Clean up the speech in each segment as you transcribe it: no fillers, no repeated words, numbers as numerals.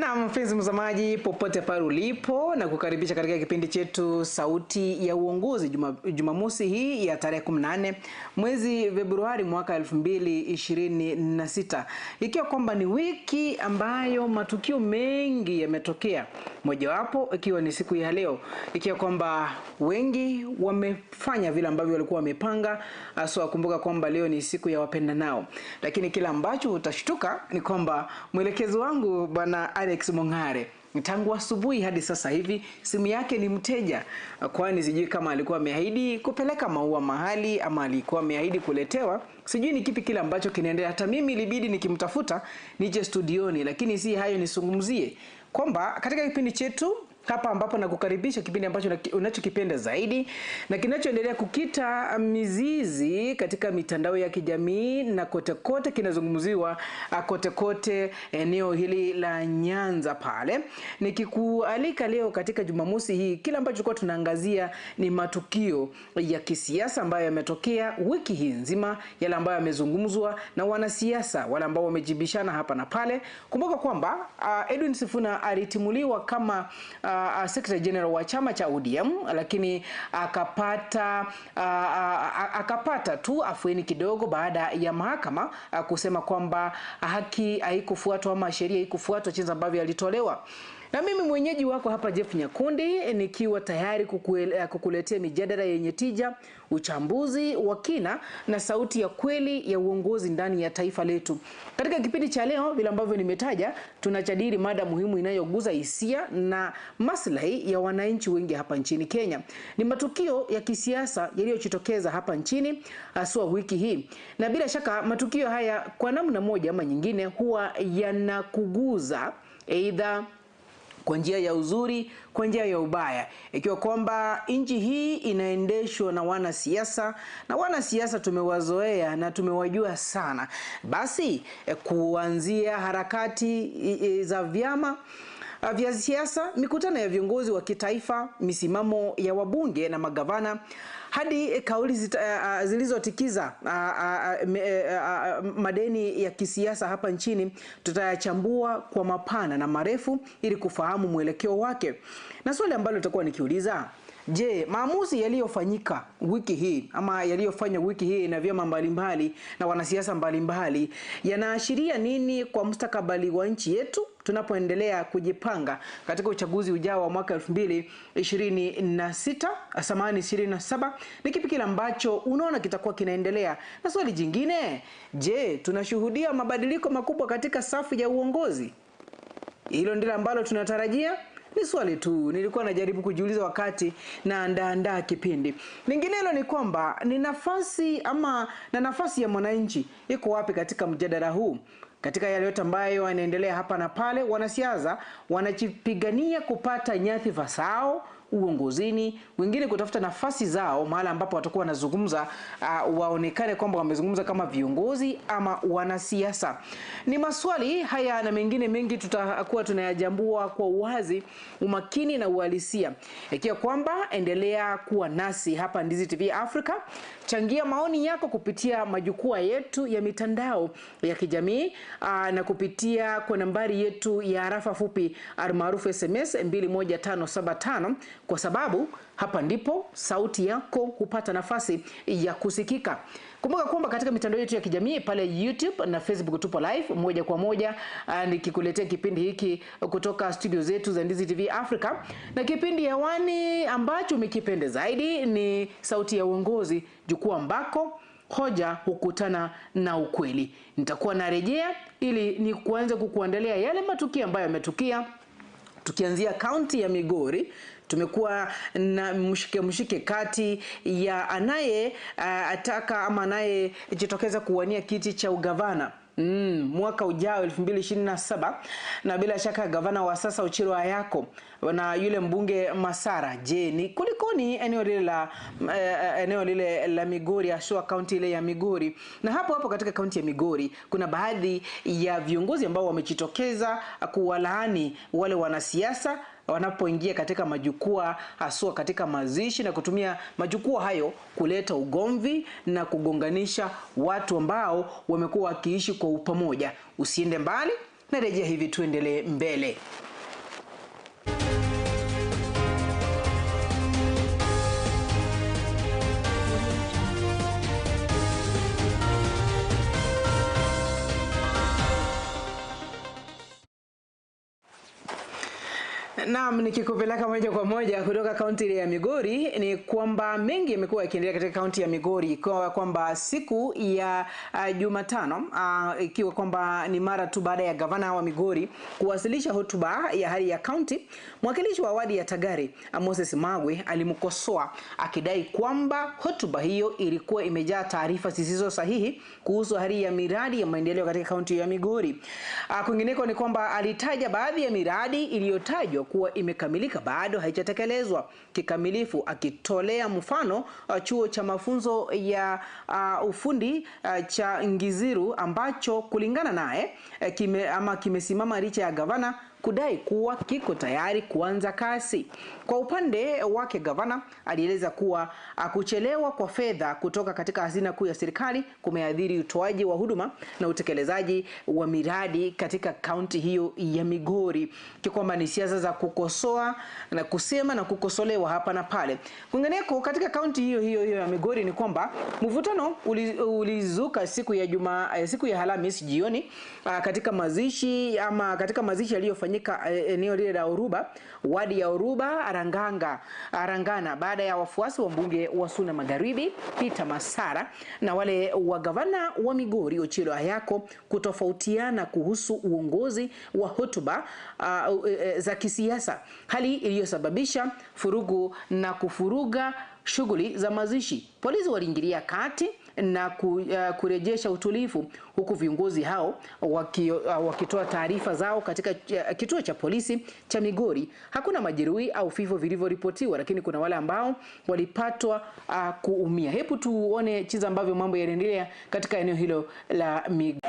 Na mpenzi mtazamaji, popote pale ulipo, na kukaribisha katika kipindi chetu Sauti ya Uongozi Jumamosi hii ya tarehe 14 mwezi Februari mwaka 2026, ikiwa kwamba ni wiki ambayo matukio mengi yametokea, mojawapo ikiwa ni siku ya leo, ikiwa kwamba wengi wamefanya vile ambavyo walikuwa wamepanga, haswa kumbuka kwamba leo ni siku ya wapendanao. Lakini kila ambacho utashtuka ni kwamba mwelekezi wangu Bwana Alex Mong'are tangu asubuhi hadi sasa hivi simu yake ni mteja, kwani sijui kama alikuwa ameahidi kupeleka maua mahali ama alikuwa ameahidi kuletewa. Sijui ni kipi kile ambacho kinaendelea. Hata mimi ilibidi nikimtafuta nije studioni, lakini si hayo nisungumzie kwamba katika kipindi chetu hapa ambapo nakukaribisha, kipindi ambacho unachokipenda zaidi na kinachoendelea kukita mizizi katika mitandao ya kijamii na kote kote kinazungumziwa kote kote eneo hili la Nyanza pale. Nikikualika leo katika Jumamosi hii, kila ambacho tulikuwa tunaangazia ni matukio ya kisiasa ambayo yametokea wiki hii nzima, yale ambayo yamezungumzwa na wanasiasa wale ambao wamejibishana hapa na pale. Kumbuka kwamba Edwin Sifuna alitimuliwa kama Secretary General wa chama cha ODM, lakini akapata tu afueni kidogo baada ya mahakama kusema kwamba haki haikufuatwa ama sheria haikufuatwa jinsi ambavyo alitolewa. Na mimi mwenyeji wako hapa Jeff Nyakundi, nikiwa tayari kukuletea mijadala yenye tija, uchambuzi wa kina na sauti ya kweli ya uongozi ndani ya taifa letu. Katika kipindi cha leo, vile ambavyo nimetaja, tunajadili mada muhimu inayogusa hisia na maslahi ya wananchi wengi hapa nchini Kenya. Ni matukio ya kisiasa yaliyojitokeza hapa nchini haswa wiki hii. Na bila shaka matukio haya kwa namna moja ama nyingine huwa yanakuguza aidha kwa njia ya uzuri, kwa njia ya ubaya, ikiwa kwamba nchi hii inaendeshwa na wanasiasa, na wanasiasa tumewazoea na tumewajua sana. Basi kuanzia harakati za vyama vya siasa, mikutano ya viongozi wa kitaifa, misimamo ya wabunge na magavana, hadi kauli zilizotikiza madeni ya kisiasa hapa nchini, tutayachambua kwa mapana na marefu ili kufahamu mwelekeo wake. Na swali ambalo nitakuwa nikiuliza, je, maamuzi yaliyofanyika wiki hii ama yaliyofanywa wiki hii na vyama mbalimbali na wanasiasa mbalimbali yanaashiria nini kwa mustakabali wa nchi yetu tunapoendelea kujipanga katika uchaguzi ujao wa mwaka 2026, samahani 27? Ni kipi kile ambacho unaona kitakuwa kinaendelea? Na swali jingine, je, tunashuhudia mabadiliko makubwa katika safu ya uongozi? Hilo ndilo ambalo tunatarajia. Ni swali tu nilikuwa najaribu kujiuliza wakati na andaa kipindi. Linginelo ni kwamba ni nafasi ama na nafasi ya mwananchi iko wapi katika mjadala huu? Katika yale yote ambayo yanaendelea hapa na pale, wanasiasa wanajipigania kupata nyadhifa zao uongozini, wengine kutafuta nafasi zao mahali ambapo watakuwa wanazungumza, waonekane kwamba wamezungumza kama viongozi ama wanasiasa. Ni maswali haya na mengine mengi tutakuwa tunayajambua kwa uwazi, umakini na uhalisia. Ikiwa kwamba endelea kuwa nasi hapa Ndizi TV Africa, changia maoni yako kupitia majukwaa yetu ya mitandao ya kijamii na kupitia kwa nambari yetu ya harafa fupi almaarufu SMS 21575, kwa sababu hapa ndipo sauti yako hupata nafasi ya kusikika. Kumbuka kwamba katika mitandao yetu ya kijamii pale YouTube na Facebook tupo live moja kwa moja, nikikuletea kipindi hiki kutoka studio zetu za Ndizi TV Africa, na kipindi hewani ambacho umekipenda zaidi ni Sauti ya Uongozi, jukwaa ambako hoja hukutana na ukweli. Nitakuwa narejea ili ni kuanza kukuandalia yale matukio ambayo yametukia. Tukianzia kaunti ya Migori, tumekuwa na mshike kati ya anaye ataka ama anaye jitokeza kuwania kiti cha ugavana mwaka ujao 2027, na bila shaka gavana wa sasa Ochilo Ayako na yule mbunge Masara. Je, ni kulikoni eneo lile la Migori, haswa kaunti ile ya Migori? Na hapo hapo katika kaunti ya Migori kuna baadhi ya viongozi ambao wamejitokeza kuwalaani wale wanasiasa wanapoingia katika majukwaa, haswa katika mazishi, na kutumia majukwaa hayo kuleta ugomvi na kugonganisha watu ambao wamekuwa wakiishi kwa upamoja. Usiende mbali, Narejea hivi tuendelee mbele. Naam, nikikupeleka moja kwa moja kutoka kaunti ya Migori ni kwamba mengi yamekuwa yakiendelea katika kaunti ya Migori, kwa kwamba siku ya Jumatano ikiwa kwamba ni mara tu baada ya gavana wa Migori kuwasilisha hotuba ya hali ya kaunti, mwakilishi wa wadi ya Tagari Moses Magwe alimkosoa akidai kwamba hotuba hiyo ilikuwa imejaa taarifa zisizo sahihi kuhusu hali ya miradi ya maendeleo katika kaunti ya Migori. Kwingineko ni kwamba alitaja baadhi ya miradi iliyotajwa kuwa imekamilika bado haijatekelezwa kikamilifu, akitolea mfano chuo cha mafunzo ya ufundi cha Ngiziru ambacho kulingana naye kimesimama licha ya gavana kudai kuwa kiko tayari kuanza kasi. Kwa upande wake gavana alieleza kuwa kuchelewa kwa fedha kutoka katika hazina kuu ya serikali kumeathiri utoaji wa huduma na utekelezaji wa miradi katika kaunti hiyo ya Migori. Kwamba ni siasa za kukosoa na kusema na kukosolewa hapa na pale. Kwingineko katika kaunti hiyo hiyo hiyo ya Migori ni kwamba mvutano ulizuka siku ya siku ya Alhamisi jioni katika mazishi ama katika mazishi yaliyofanyika eneo lile la Oruba, wadi ya Oruba Arangana, baada ya wafuasi wa mbunge wa Suna Magharibi Peter Masara na wale wa gavana wa Migori Ochilo Ayako kutofautiana kuhusu uongozi wa hotuba za kisiasa, hali iliyosababisha furugu na kufuruga shughuli za mazishi. Polisi waliingilia kati na kurejesha utulivu, huku viongozi hao wakitoa taarifa zao katika kituo cha polisi cha Migori. Hakuna majeruhi au vifo vilivyoripotiwa, lakini kuna wale ambao walipatwa kuumia. Hebu tuone jinsi ambavyo mambo yanaendelea katika eneo hilo la Migori.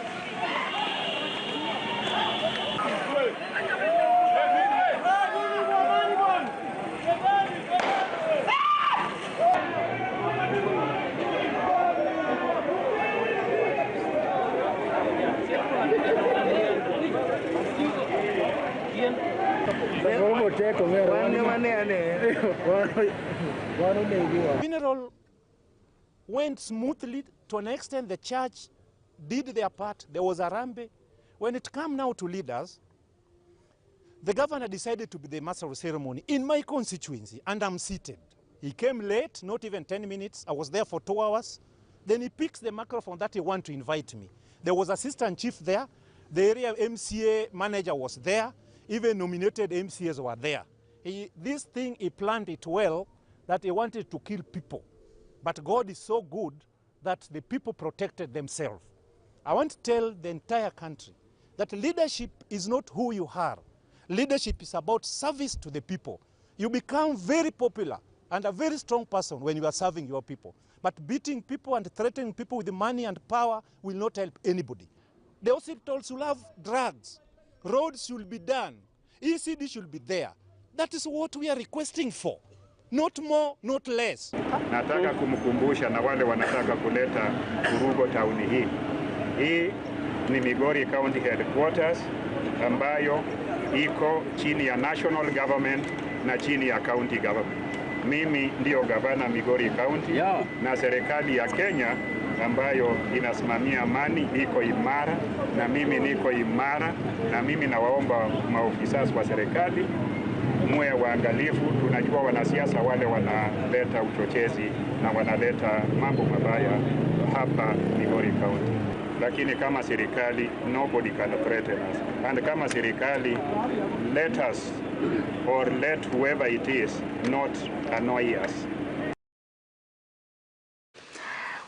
Funeral went smoothly to an extent. The church did their part. There was a rambe. When it came now to leaders, the governor decided to be the master of ceremony in my constituency, and I'm seated. He came late, not even 10 minutes. I was there for 2 hours. Then he picks the microphone that he wanted to invite me. There was assistant chief there. The area MCA manager was there. Even nominated MCAs were there. This thing, he planned it well, that he wanted to kill people. But God is so good that the people protected themselves. I want to tell the entire country that leadership is not who you are. Leadership is about service to the people. You become very popular and a very strong person when you are serving your people. But beating people and threatening people with money and power will not help anybody. The hospitals will have drugs. Roads should be done. ECD should be there. That is what we are requesting for. Not more, not less. Nataka kumkumbusha na wale wanataka kuleta vurugo tauni hii. Hii ni Migori County Headquarters ambayo iko chini ya national government na chini ya county government. Mimi ndio gavana Migori County, yeah. Na serikali ya Kenya ambayo inasimamia amani iko imara, na mimi niko imara, na mimi nawaomba maofisa wa serikali muwe waangalifu. Tunajua wanasiasa wale wanaleta uchochezi na wanaleta mambo mabaya hapa Migori County. Lakini kama serikali, nobody can threaten us. And kama serikali, let us or let whoever it is not annoy us.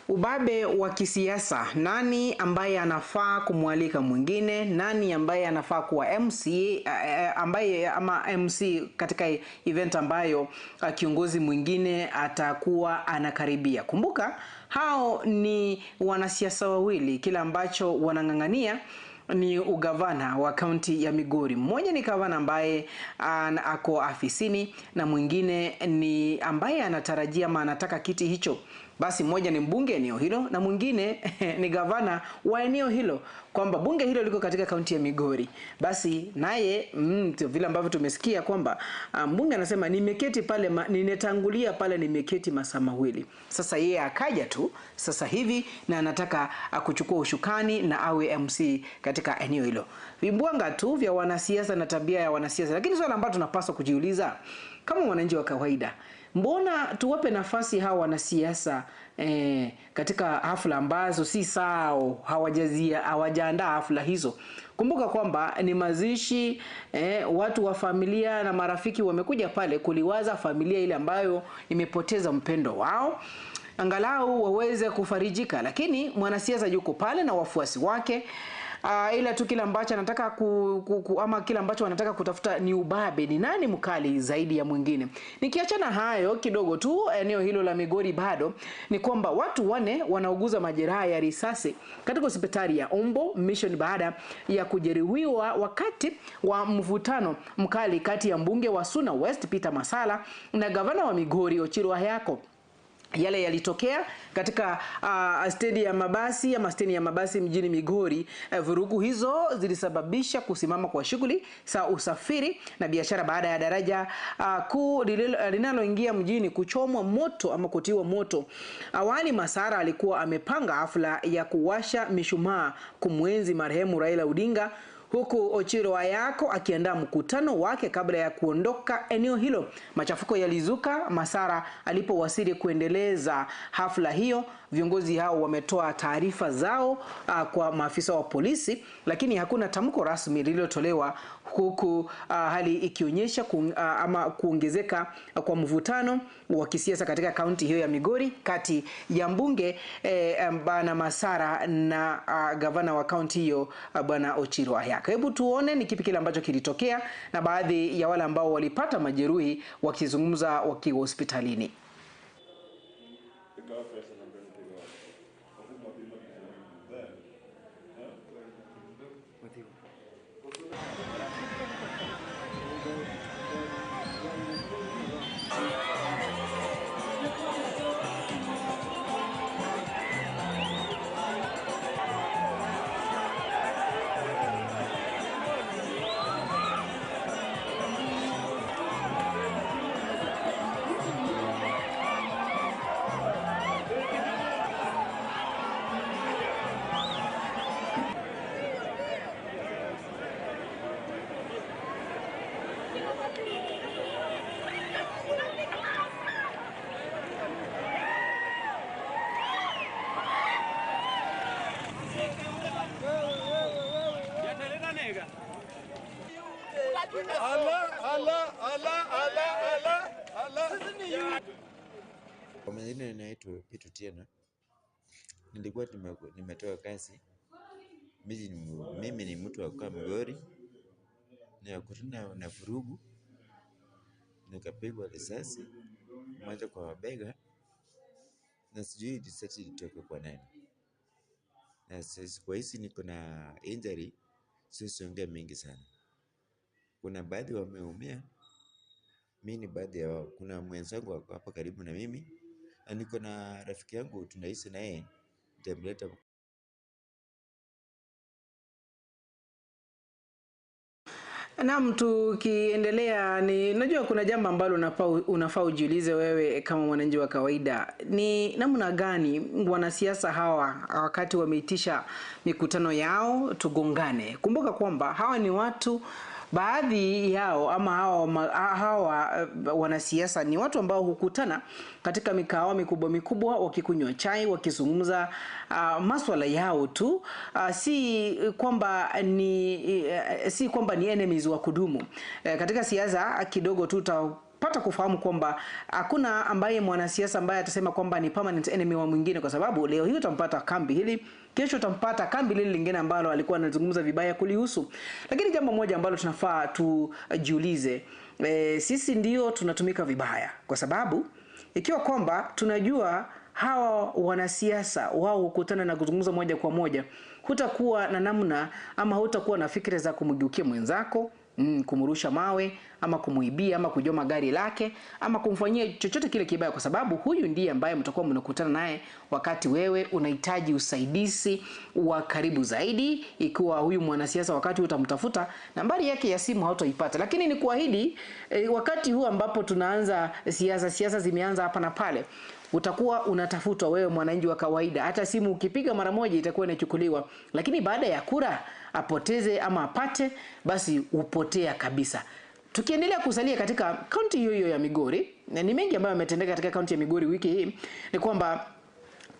Ubabe wa kisiasa, nani ambaye anafaa kumwalika mwingine, nani ambaye anafaa kuwa MC ambaye ama MC katika event ambayo kiongozi mwingine atakuwa anakaribia. Kumbuka hao ni wanasiasa wawili, kila ambacho wanang'ang'ania ni ugavana wa kaunti ya Migori. Mmoja ni gavana ambaye ako afisini na mwingine ni ambaye anatarajia ama anataka kiti hicho. Basi mmoja ni mbunge eneo hilo na mwingine ni gavana wa eneo hilo, kwamba bunge hilo liko katika kaunti ya Migori. Basi naye vile ambavyo tumesikia kwamba mbunge anasema nimeketi pale, ninetangulia pale nimeketi masaa mawili. Sasa yeye akaja tu sasa hivi na anataka kuchukua ushukani na awe MC katika eneo hilo. Vimbwanga tu vya wanasiasa na tabia ya wanasiasa. Lakini swala ambalo tunapaswa kujiuliza kama wananchi wa kawaida, mbona tuwape nafasi hawa wanasiasa katika hafla ambazo si sawa, hawajaandaa hafla hizo? Kumbuka kwamba ni mazishi, watu wa familia na marafiki wamekuja pale kuliwaza familia ile ambayo imepoteza mpendo wao, angalau waweze kufarijika. Lakini mwanasiasa yuko pale na wafuasi wake. Ila tu kile ambacho anataka ama kile ambacho wanataka kutafuta ni ubabe, ni nani mkali zaidi ya mwingine. Nikiachana hayo kidogo tu, eneo hilo la Migori bado ni kwamba watu 4 wanauguza majeraha ya risasi katika hospitali ya Ombo Mission baada ya kujeruhiwa wakati wa mvutano mkali kati ya mbunge wa Suna West Peter Masala na gavana wa Migori Ochilo Ayako. Yale yalitokea katika stendi ya mabasi ama stendi ya mabasi mjini Migori. Vurugu hizo zilisababisha kusimama kwa shughuli za usafiri na biashara baada ya daraja kuu linaloingia mjini kuchomwa moto ama kutiwa moto. Awali Masara alikuwa amepanga hafla ya kuwasha mishumaa kumwenzi marehemu Raila Odinga, huku Ochilo Ayako akiandaa mkutano wake kabla ya kuondoka eneo hilo. Machafuko yalizuka Masara alipowasili kuendeleza hafla hiyo. Viongozi hao wametoa taarifa zao kwa maafisa wa polisi, lakini hakuna tamko rasmi lililotolewa, huku hali ikionyesha ama kuongezeka kwa mvutano wa kisiasa katika kaunti hiyo ya Migori kati ya mbunge Bwana Masara na gavana wa kaunti hiyo Bwana Ochilo Ayako. Hebu tuone ni kipi kile ambacho kilitokea na baadhi ya wale ambao walipata majeruhi wakizungumza wakiwa hospitalini. Kwa majina naitwa Peter Tieno. Nilikuwa nimetoka kazi. Mimi ni mtu wa kukaa Migori. Nikakutana na vurugu, nikapigwa risasi moja kwa bega, na sijui risasi ilitoka kwa nani. Na kwa hisi niko na injury, siwezi ongea mingi sana. Kuna baadhi wameumia, mimi ni baadhi ya wao. Kuna mwenzangu hapa karibu na mimi, na niko na rafiki yangu tunaishi na yeye, nitamleta. Naam, tukiendelea, ni najua kuna jambo ambalo unafaa ujiulize wewe kama mwananchi wa kawaida. Ni namna gani wanasiasa hawa wakati wameitisha mikutano yao tugongane? Kumbuka kwamba hawa ni watu, baadhi yao ama hawa wanasiasa ni watu ambao hukutana katika mikao mikubwa mikubwa wakikunywa chai, wakizungumza maswala yao tu, si kwamba ni enemies wa kudumu. Katika siasa kidogo tu pata kufahamu kwamba hakuna ambaye mwanasiasa ambaye atasema kwamba ni permanent enemy wa mwingine, kwa sababu leo hii utampata kambi hili, kesho utampata kambi lile lingine ambalo alikuwa anazungumza vibaya kulihusu. Lakini jambo moja ambalo tunafaa tujiulize, sisi ndio tunatumika vibaya, kwa sababu ikiwa kwamba tunajua hawa wanasiasa wao hukutana na kuzungumza moja kwa moja, hutakuwa na namna ama hutakuwa na fikra za kumgeukia mwenzako. Kumrusha mawe ama kumuibia ama kujoma gari lake ama kumfanyia chochote kile kibaya, kwa sababu huyu ndiye ambaye mtakuwa mnakutana naye wakati wewe unahitaji usaidizi wa karibu zaidi. Ikiwa huyu mwanasiasa wakati utamtafuta, nambari yake ya simu hautoipata. Lakini ni kuahidi wakati huu ambapo tunaanza siasa zimeanza hapa na pale, utakuwa unatafutwa wewe mwananchi wa kawaida. Hata simu ukipiga mara moja itakuwa inachukuliwa, lakini baada ya kura apoteze ama apate, basi upotea kabisa. Tukiendelea kusalia katika kaunti hiyo hiyo ya Migori, na ni mengi ambayo yametendeka katika kaunti ya Migori wiki hii, ni kwamba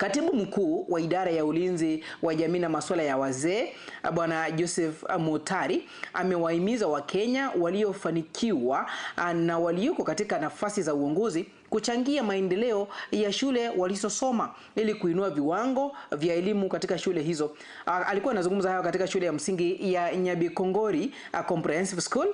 Katibu mkuu wa idara ya ulinzi wa jamii na masuala ya wazee Bwana Joseph Mutari amewahimiza Wakenya waliofanikiwa na walioko katika nafasi za uongozi kuchangia maendeleo ya shule walizosoma ili kuinua viwango vya elimu katika shule hizo. Alikuwa anazungumza hayo katika shule ya msingi ya Nyabikongori Comprehensive School.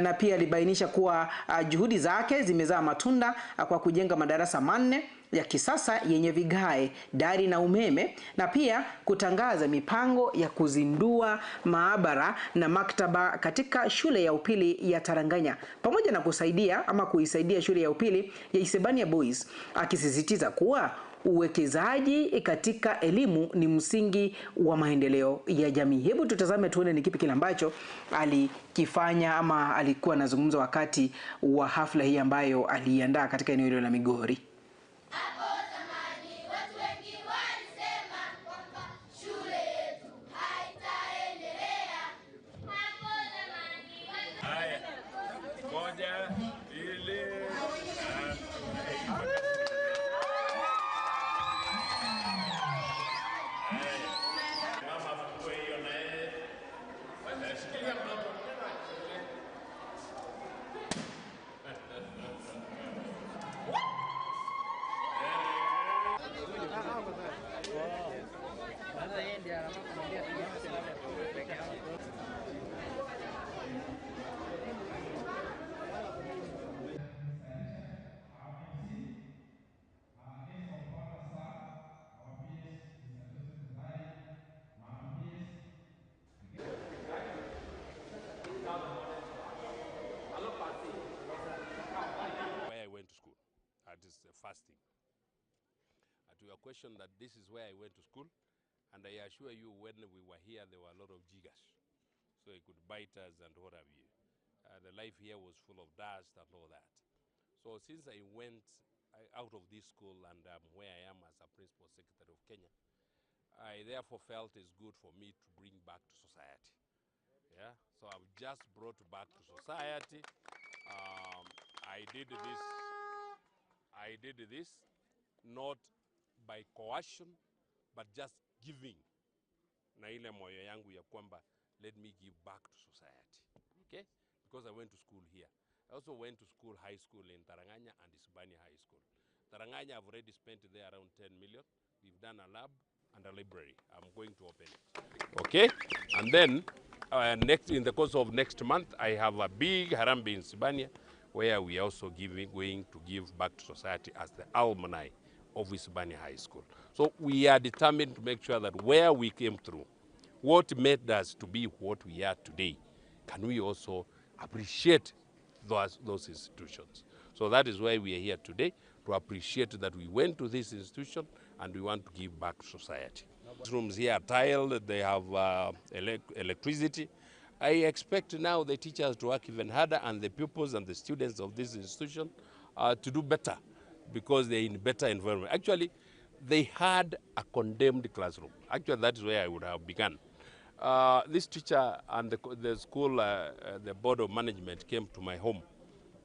Na pia alibainisha kuwa juhudi zake zimezaa matunda kwa kujenga madarasa 4 ya kisasa yenye vigae, dari na umeme, na pia kutangaza mipango ya kuzindua maabara na maktaba katika shule ya upili ya Taranganya, pamoja na kusaidia ama kuisaidia shule ya upili ya Isebania Boys, akisisitiza kuwa uwekezaji katika elimu ni msingi wa maendeleo ya jamii. Hebu tutazame tuone ni kipi kile ambacho alikifanya ama alikuwa anazungumza wakati wa hafla hii ambayo aliandaa katika eneo hilo la Migori. First thing. To your question that this is where I went to school, and I assure you when we were here there were a lot of jiggers, so it could bite us and what have you. The life here was full of dust and all that. So since I went out of this school and where I am as a principal secretary of Kenya, I therefore felt it's good for me to bring back to society. Yeah, so I've just brought back to society. I did this not by coercion, but just giving. Na ile moyo yangu ya kwamba, let me give back to society. Okay? Because I went to school here. I also went to school, high school in Taranganya and Isebania High School. Taranganya, I've already spent there around 10 million. We've done a lab and a library. I'm going to open it. Okay? And then, next, in the course of next month, I have a big harambee in Isebania, where we are also going to give back to society as the alumni of Isebania High School. So we are determined to make sure that where we came through, what made us to be what we are today, can we also appreciate those institutions. So that is why we are here today, to appreciate that we went to this institution and we want to give back to society. Rooms here are tiled, they have electricity. I expect now the teachers to work even harder and the pupils and the students of this institution to do better because they're in better environment. Actually, they had a condemned classroom. Actually, that is where I would have begun. This teacher and the school, the board of management came to my home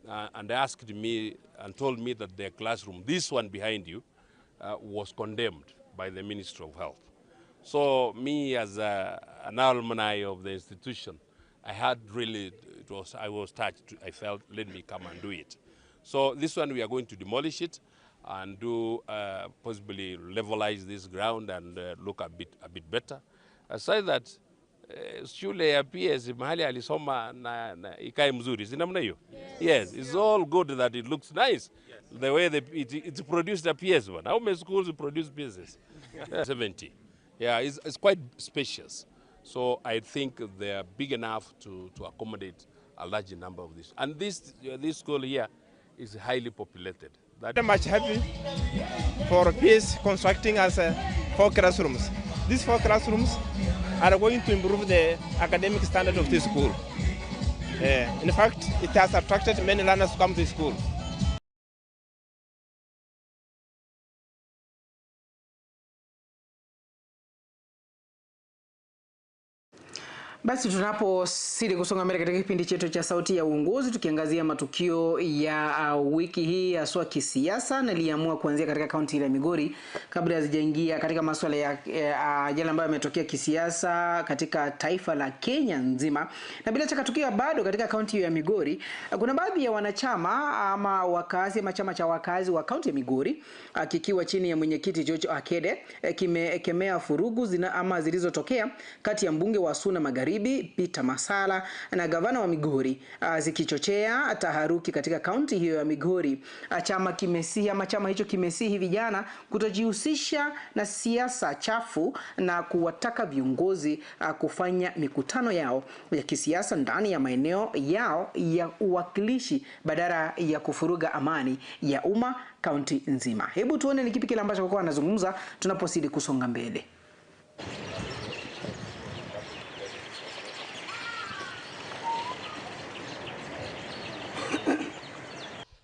and asked me and told me that their classroom, this one behind you, was condemned by the Ministry of Health. So me as an alumni of the institution, I had really, I was touched. I felt, let me come and do it. So this one we are going to demolish it and do possibly levelize this ground and look a bit better. Aside that, shule ya PS mahali alisoma na ikae mzuri, si namna hiyo? Yes, it's all good that it looks nice. Yes. The way it produced a PS one. How many schools produce PSs? 70. Yeah, it's quite spacious. So I think they are big enough to accommodate a large number of this. And this school here is highly populated. Very much happy for peace constructing us 4 classrooms. These 4 classrooms are going to improve the academic standard of this school. In fact, it has attracted many learners to come to school. Basi tunapozidi kusonga mbele katika kipindi chetu cha Sauti ya Uongozi, tukiangazia matukio ya wiki hii haswa kisiasa, niliamua kuanzia katika kaunti ya Migori kabla hazijaingia katika masuala ya yale ambayo yametokea kisiasa katika taifa la Kenya nzima. Na bila shaka tukiwa bado katika kaunti ya Migori, kuna baadhi ya wanachama ama wakazi ama chama cha wakazi wa kaunti ya Migori kikiwa chini ya mwenyekiti George Akede kimekemea furugu ama zilizotokea kati ya mbunge wa Suna Magharibi Peter Masala na gavana wa Migori zikichochea taharuki katika kaunti hiyo ya Migori. Chama kimesihi ama chama hicho kimesihi vijana kutojihusisha na siasa chafu na kuwataka viongozi kufanya mikutano yao ya kisiasa ndani ya maeneo yao ya uwakilishi badala ya kufuruga amani ya umma kaunti nzima. Hebu tuone ni kipi kile ambacho kwa anazungumza tunapozidi kusonga mbele.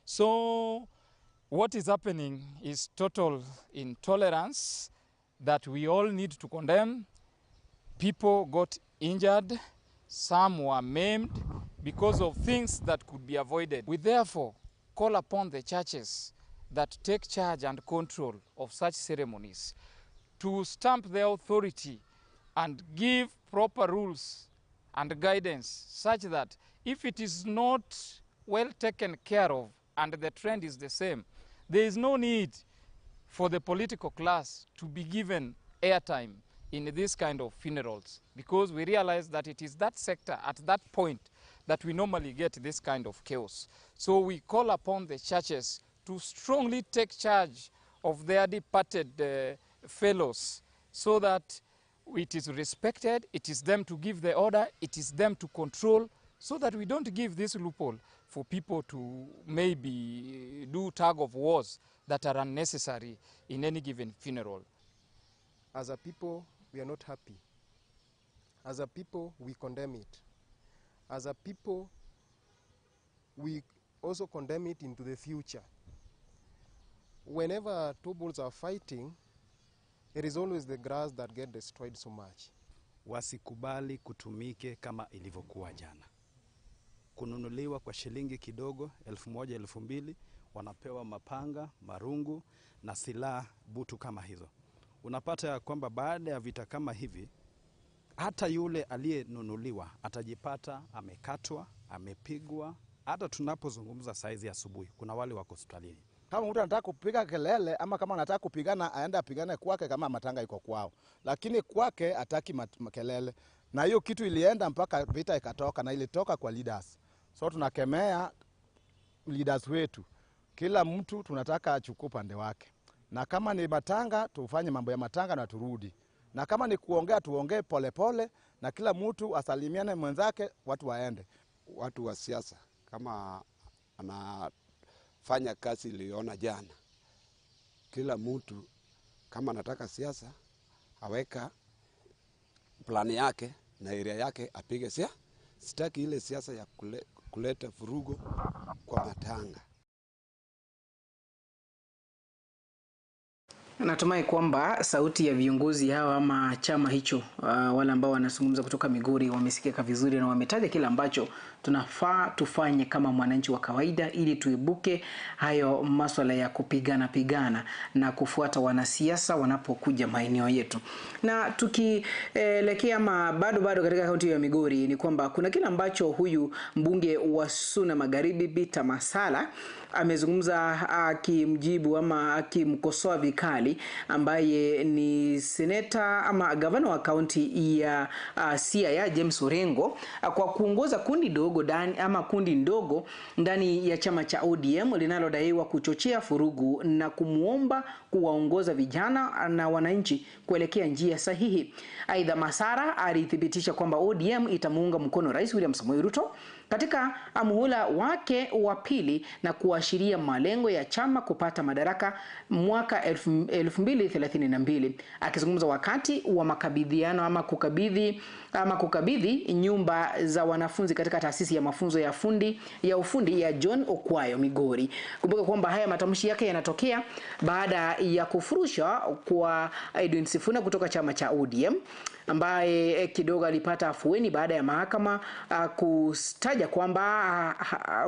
So what is happening is total intolerance that we all need to condemn. People got injured, some were maimed because of things that could be avoided. We therefore call upon the churches that take charge and control of such ceremonies to stamp their authority and give proper rules and guidance such that if it is not well taken care of and the trend is the same, there is no need for the political class to be given airtime in this kind of funerals, because we realize that it is that sector at that point that we normally get this kind of chaos. So we call upon the churches to strongly take charge of their departed fellows so that it is respected, it is them to give the order, it is them to control, so that we don't give this loophole for people to maybe do tug of wars that are unnecessary in any given funeral. As a people, we are not happy. As a people, we condemn it. As a people, we also condemn it into the future. Whenever two bulls are fighting, it is always the grass that gets destroyed so much. Wasikubali kutumike kama ilivyokuwa jana. Kununuliwa kwa shilingi kidogo, 1000, 2000, wanapewa mapanga, marungu na silaha butu kama hizo. Unapata ya kwamba baada ya vita kama hivi, hata yule aliyenunuliwa atajipata amekatwa, amepigwa. Hata tunapozungumza saizi asubuhi, kuna wale wako hospitalini. Kama mtu anataka kupiga kelele ama kama anataka kupigana, aende apigane kwake kama matanga iko kwao. Lakini kwake hataki makelele. Na hiyo kitu ilienda mpaka vita ikatoka, na ilitoka kwa leaders. So tunakemea leaders wetu. Kila mtu tunataka achukue upande wake. Na kama ni matanga, tufanye mambo ya matanga na turudi. Na kama ni kuongea, tuongee pole pole, na kila mtu asalimiane mwenzake, watu waende. Watu wa siasa kama anafanya kazi iliona jana, kila mtu kama anataka siasa aweka plani yake na area yake apige siasa. Sitaki ile siasa ya kuleta vurugo kwa matanga. Natumai kwamba sauti ya viongozi hawa ama chama hicho, wale ambao wanazungumza kutoka Migori wamesikika vizuri na wametaja kile ambacho tunafaa tufanye kama mwananchi wa kawaida ili tuibuke hayo masuala ya kupigana pigana na kufuata wanasiasa wanapokuja maeneo yetu. Na tukielekea bado katika kaunti ya Migori ni kwamba kuna kile ambacho huyu mbunge wa Suna Magharibi Peter Masala amezungumza akimjibu ama akimkosoa vikali vikali ambaye ni seneta ama gavana wa kaunti ya Siaya James Orengo kwa kuongoza kundi dogo ndani ama kundi ndogo ndani ya chama cha ODM linalodaiwa kuchochea furugu na kumuomba kuwaongoza vijana na wananchi kuelekea njia sahihi. Aidha, Masara alithibitisha kwamba ODM itamuunga mkono Rais William Samoei Ruto katika muhula wake wa pili na kuashiria malengo ya chama kupata madaraka mwaka 2032. Akizungumza wakati wa makabidhiano ama kukabidhi nyumba za wanafunzi katika taasisi ya mafunzo ya ufundi ya John Okwayo Migori. Kumbuka kwamba haya matamshi yake yanatokea baada ya kufurushwa kwa Edwin Sifuna kutoka chama cha ODM, ambaye kidogo alipata afueni baada ya mahakama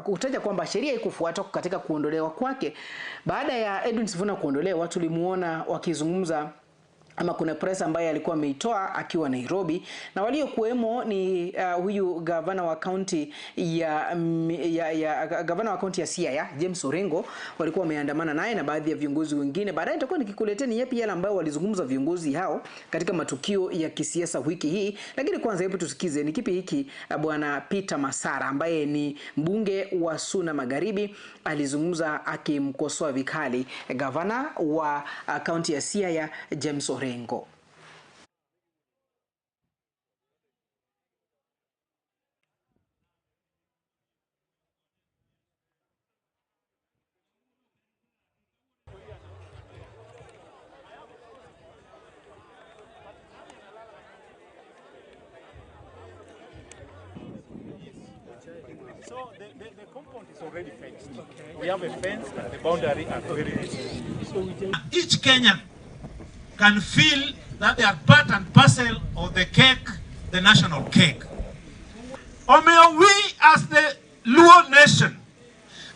kutaja kwamba sheria ikufuatwa katika kuondolewa kwake. Baada ya Edwin Sifuna kuondolewa, tulimuona wakizungumza ama kuna press ambaye alikuwa ameitoa akiwa Nairobi, na waliokuwemo ni huyu gavana wa kaunti ya gavana wa kaunti ya Siaya James Orengo, walikuwa wameandamana naye na baadhi ya viongozi wengine. Baadaye nitakuwa nikikuleteni yapi yale ambayo walizungumza viongozi hao katika matukio ya kisiasa wiki hii, lakini kwanza hebu tusikize ni kipi hiki bwana Peter Masara ambaye ni mbunge wa Suna Magharibi alizungumza akimkosoa vikali gavana wa kaunti ya Siaya James Orengo. So the compound is already fenced. Okay. We have a fence and the boundary are very rigid. So each Kenyan can feel that they are part and parcel of the cake, the national cake. Omeo, we as the Luo nation,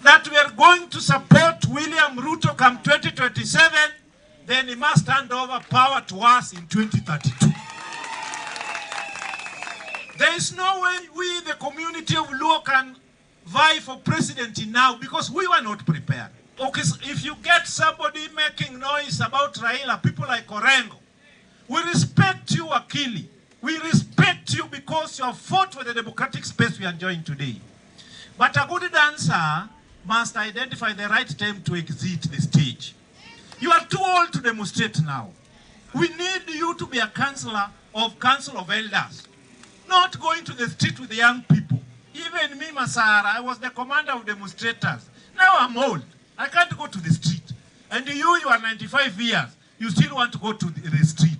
that we are going to support William Ruto come 2027, then he must hand over power to us in 2032. There is no way we, the community of Luo, can vie for presidency now because we were not prepared. Okay, so if you get somebody making noise about Raila, people like Orengo, we respect you, Akili. We respect you because you have fought for the democratic space we are enjoying today. But a good dancer must identify the right time to exit the stage. You are too old to demonstrate now. We need you to be a counselor of Council of Elders, not going to the street with the young people. Even me, Masara, I was the commander of demonstrators. Now I'm old. I can't go to the street. And you are 95 years. You still want to go to the street.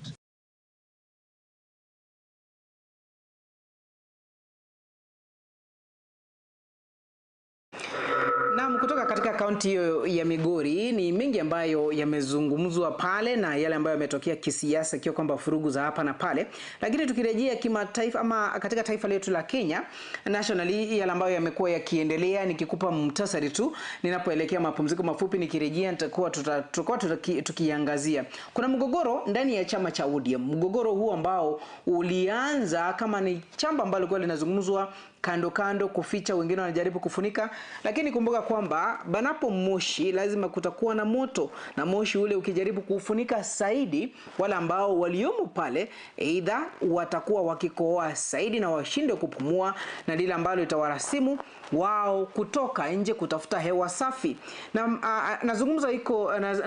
Naam, kutoka katika kaunti hiyo ya Migori ni mengi ambayo yamezungumzwa pale na yale ambayo yametokea kisiasa, ikiwa kwamba furugu za hapa na pale. Lakini tukirejea kimataifa ama katika taifa letu la Kenya nationally, yale ambayo yamekuwa yakiendelea, nikikupa muhtasari tu ninapoelekea mapumziko mafupi, nikirejea nitakuwa tutakuwa tukiangazia. Kuna mgogoro ndani ya chama cha ODM. Mgogoro huu ambao ulianza kama ni chamba ambalo kwa linazungumzwa kando kando, kuficha, wengine wanajaribu kufunika, lakini kumbuka kwamba banapo moshi lazima kutakuwa na moto, na moshi ule ukijaribu kufunika zaidi, wale ambao waliomo pale aidha watakuwa wakikohoa zaidi na washinde kupumua, na lile ambalo itawarasimu wao kutoka nje kutafuta hewa safi. Na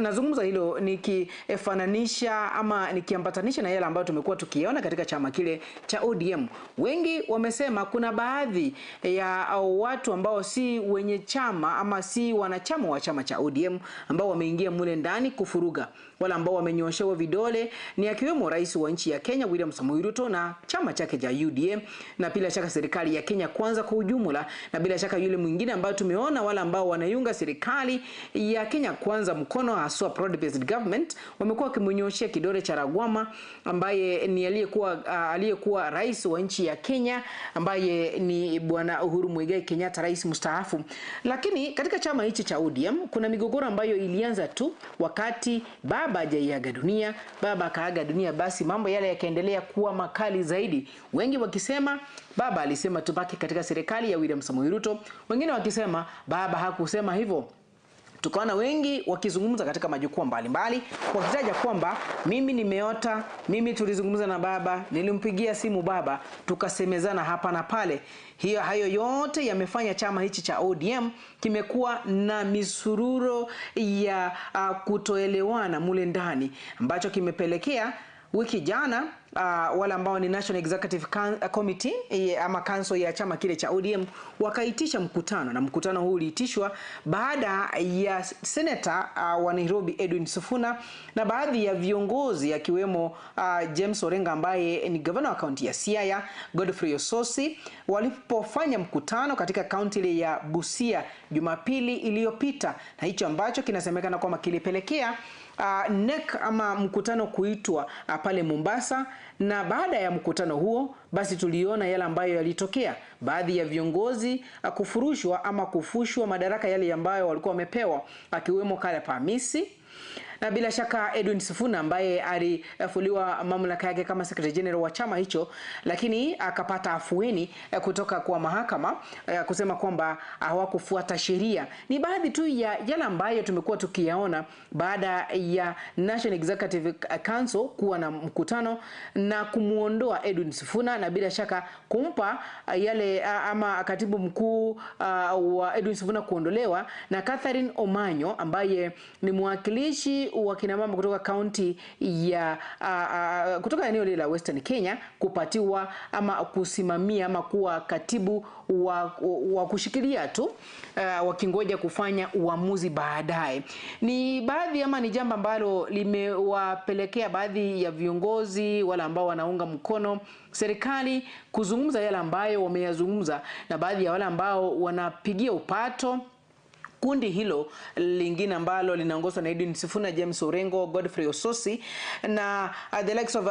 nazungumza hilo nikifananisha ama nikiambatanisha na yale ambayo tumekuwa tukiona katika chama kile cha ODM. Wengi wamesema kuna baadhi ya watu ambao si wenye chama ama si wanachama wa chama cha ODM ambao wameingia mule ndani kufuruga. Wale ambao wamenyoshewa vidole ni akiwemo rais wa nchi ya Kenya William Samoei Ruto na chama chake cha UDA, na bila shaka serikali ya Kenya Kwanza kwa ujumla, na bila shaka yule mwingine ambaye tumeona wale ambao wanaiunga serikali ya Kenya Kwanza mkono, haswa broad based government, wamekuwa wakimnyoshia kidole cha lawama ambaye ni aliyekuwa rais wa nchi ya Kenya ambaye ni Bwana Uhuru Muigai Kenyatta, rais mstaafu. Lakini katika chama hichi cha ODM kuna migogoro ambayo ilianza tu wakati baba hajaiaga dunia. Baba akaaga dunia, basi mambo yale yakaendelea kuwa makali zaidi, wengi wakisema baba alisema tubaki katika serikali ya William Samoei Ruto, wengine wakisema baba hakusema hivyo. Tukaona wengi wakizungumza katika majukwaa mbalimbali wakitaja kwamba mimi nimeota, mimi tulizungumza na baba, nilimpigia simu baba, tukasemezana hapa na pale. Hiyo hayo yote yamefanya chama hichi cha ODM kimekuwa na misururo ya kutoelewana mule ndani, ambacho kimepelekea wiki jana wale ambao ni National Executive Committee ama council ya chama kile cha ODM wakaitisha mkutano, na mkutano huu uliitishwa baada ya seneta wa Nairobi Edwin Sifuna na baadhi ya viongozi akiwemo James Orengo ambaye ni gavana wa kaunti ya Siaya, Godfrey Osotsi, walipofanya mkutano katika kaunti ile ya Busia Jumapili iliyopita, na hicho ambacho kinasemekana kwamba kilipelekea NEC ama mkutano kuitwa pale Mombasa. Na baada ya mkutano huo basi tuliona yale ambayo yalitokea, baadhi ya viongozi kufurushwa ama kufushwa madaraka yale ambayo walikuwa wamepewa, akiwemo Caleb Amisi na bila shaka Edwin Sifuna ambaye alifuliwa mamlaka yake kama Secretary General wa chama hicho, lakini akapata afueni kutoka kwa mahakama kusema kwamba hawakufuata sheria. Ni baadhi tu ya yale ambayo tumekuwa tukiyaona baada ya National Executive Council kuwa na mkutano na kumuondoa Edwin Sifuna na bila shaka kumpa yale ama katibu mkuu wa Edwin Sifuna kuondolewa na Catherine Omanyo ambaye ni mwakilishi wa kina mama kutoka kaunti ya kutoka eneo lile la Western Kenya kupatiwa ama kusimamia ama kuwa katibu wa kushikilia tu wakingoja kufanya uamuzi baadaye. Ni baadhi ama ni jambo ambalo limewapelekea baadhi ya viongozi wale ambao wanaunga mkono serikali kuzungumza yale ambayo wameyazungumza, na baadhi ya wale ambao wanapigia upato kundi hilo lingine ambalo linaongozwa na Edwin Sifuna, James Orengo, Godfrey Osotsi na the likes of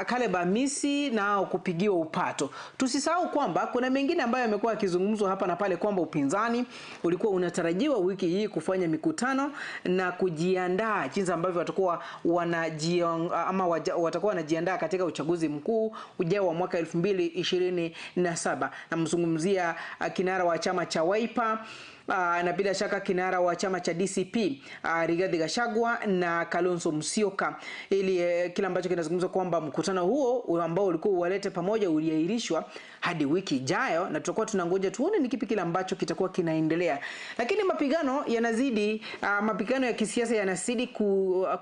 Caleb Amisi nao kupigiwa upato. Tusisahau kwamba kuna mengine ambayo yamekuwa yakizungumzwa hapa na pale kwamba upinzani ulikuwa unatarajiwa wiki hii kufanya mikutano na kujiandaa jinsi ambavyo watakuwa watakuwa wanajiandaa katika uchaguzi mkuu ujao wa mwaka 2027. Namzungumzia kinara wa chama cha Wiper na bila shaka kinara wa chama cha DCP Rigathi Gachagua na Kalonzo Musyoka, ili kila ambacho kinazungumzwa kwamba mkutano huo ambao ulikuwa uwalete pamoja uliahirishwa hadi wiki ijayo, na tutakuwa tunangoja tuone ni kipi kile ambacho kitakuwa kinaendelea. Lakini mapigano yanazidi, mapigano ya kisiasa yanazidi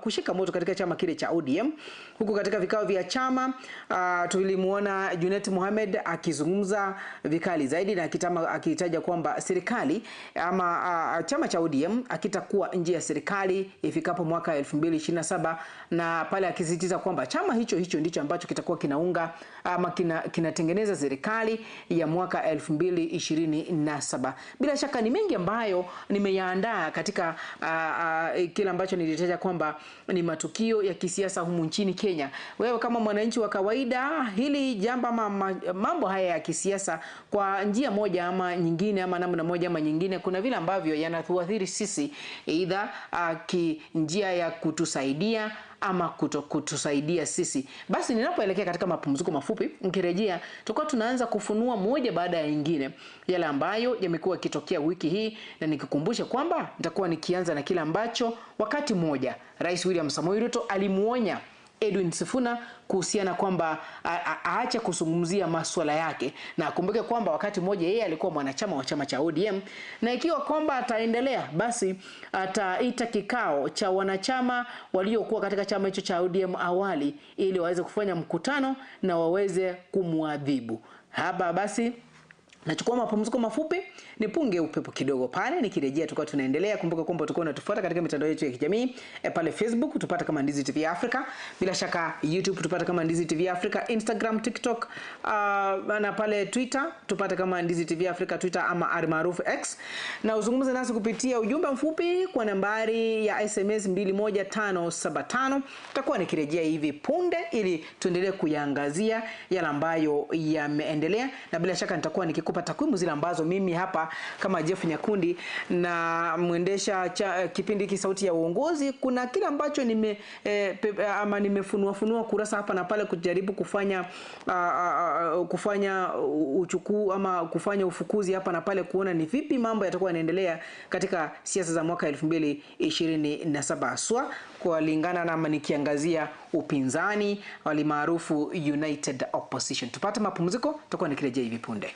kushika moto katika chama kile cha ODM, huku katika vikao vya chama tulimuona Junet Mohamed akizungumza vikali zaidi na akitaja kwamba serikali ama chama cha ODM akitakuwa nje ya serikali ifikapo mwaka 2027, na pale akisisitiza kwamba chama hicho hicho ndicho ambacho kitakuwa kinaunga ama kinatengeneza serikali ya mwaka 2027. Bila shaka ni mengi ambayo nimeyaandaa katika kile ambacho nilitaja kwamba ni matukio ya kisiasa humu nchini Kenya. Wewe kama mwananchi wa kawaida, hili jambo ama mambo haya ya kisiasa kwa njia moja ama nyingine ama namna moja ama nyingine, kuna vile ambavyo yanatuathiri sisi, either njia ya kutusaidia ama kutusaidia sisi. Basi ninapoelekea katika mapumziko mafupi, nikirejea tutakuwa tunaanza kufunua moja baada ya nyingine yale ambayo yamekuwa yakitokea wiki hii, na nikikumbusha kwamba nitakuwa nikianza na kile ambacho wakati mmoja Rais William Samoei Ruto alimuonya Edwin Sifuna kuhusiana kwamba aache kuzungumzia masuala yake, na akumbuke kwamba wakati mmoja yeye alikuwa mwanachama wa chama cha ODM, na ikiwa kwamba ataendelea basi ataita kikao cha wanachama waliokuwa katika chama hicho cha ODM awali ili waweze kufanya mkutano na waweze kumwadhibu. Hapa basi nachukua mapumziko mafupi, nipunge upepo kidogo pale, nikirejea tukao tunaendelea. Kumbuka kwamba utakuwa unatufuata katika mitandao yetu ya kijamii pale Facebook tupata kama Ndizi TV Africa, bila shaka YouTube tupata kama Ndizi TV Africa, Instagram, TikTok na pale Twitter tupata kama Ndizi TV Africa Twitter ama almaarufu X, na uzungumze nasi kupitia ujumbe mfupi kwa nambari ya SMS 21575. Tutakuwa nikirejea hivi punde ili tuendelee kuyaangazia yale ambayo yameendelea, na bila shaka nitakuwa nikikupa Nimekupa takwimu zile ambazo mimi hapa kama Jeff Nyakundi na mwendesha kipindi hiki Sauti ya Uongozi, kuna kile ambacho nimefunua funua kurasa hapa na pale kujaribu kufanya kufanya uchukuu ama kufanya ufukuzi hapa na pale kuona ni vipi mambo yatakuwa yanaendelea katika siasa za mwaka 2027 haswa kulingana na nikiangazia upinzani walimaarufu United Opposition. Tupate mapumziko, tutakuwa nikirejea hivi punde.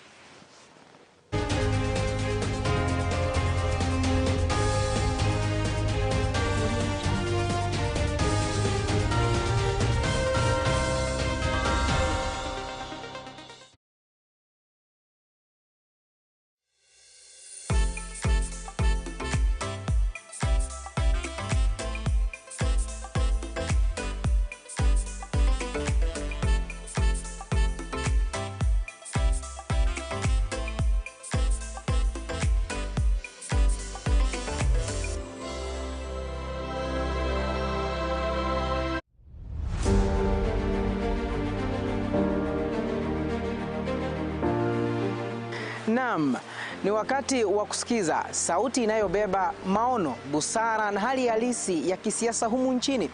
Naam, ni wakati wa kusikiza sauti inayobeba maono, busara na hali halisi ya kisiasa humu nchini.